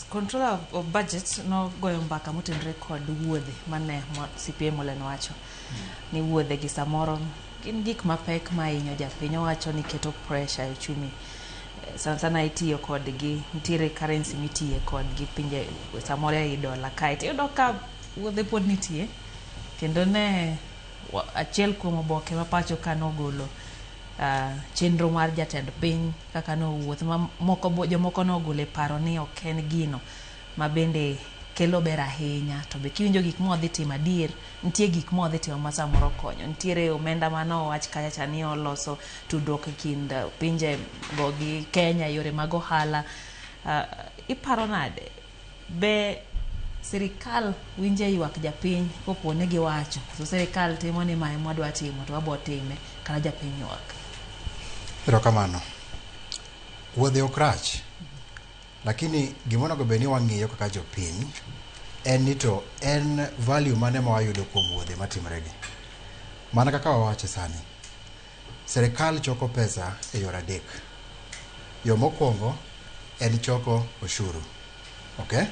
Controller of budget nogoyo mbaka motenore kod wuodhe mane CPA Molen wacho ni wuodhe gi samoro gin gik mapek ma hinyo japiny. Owacho ni keto pressure e uchumi. Sana sana itiyo kodgi, nitiere currency mitiye kodgi pinje samoro ei dola kae tiyudo ka wuodhe pod nitie kendo ne achiel kuom oboke ma pacho ka nogolo chenro mar jatend piny kaka nowuoth ma moko jomoko nogolo e paro ni ok en gino ma bende kelo ber ahinya. To be kiwinjo gik modhi timo, adier nitie gik modhi timo ma samoro konyo. Nitiere omenda manowach kacha cha ni oloso tudruok e kind pinje go gi Kenya e yore mag ohala. Iparo nade, be sirikal winjo ywak japiny kopo ni giwacho koso sirikal timo ni mae mwadwa timo to wabo time kata japiny ywak? Erokamano. Wuodhe ok rach, lakini gima onego bed ni wang'iyo kaka jopiny en ni to en value mane ma wayudo kuom wuodhe matimore gi. Mana kaka wawacho sani, sirikal choko pesa e yore adek. Yo mokwongo en choko ushuru. Okay?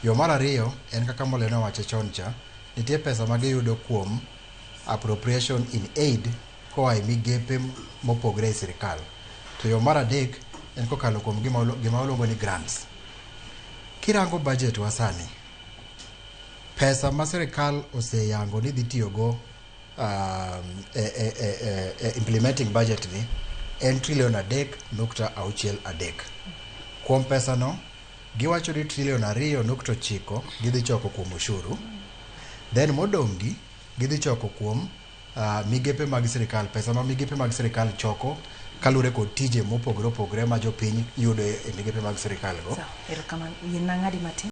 Yo mar ariyo en kaka Molen owacho chon cha, nitie pesa ma giyudo kuom appropriation in aid koa e migepe mopogre e sirikal. To yo mar adek en kokalo kuom gima waluongo ni grants. Kirango budget wa sani, pesa ma sirikal oseyango ni dhi tiyogo e implementing budget ni en trilion 3.63. Kuom pesa no, giwacho ni trilion 2.9 gidhi choko kuom ushuru, then modong' gi gidhi choko kuom migepe mag sirikal, pesa ma migepe mag sirikal choko kaluwore kod tije mopogore opogore ma jopiny yudo e migepe mag sirikal go. Sawa, erokamano. Yiena ng'adi matin.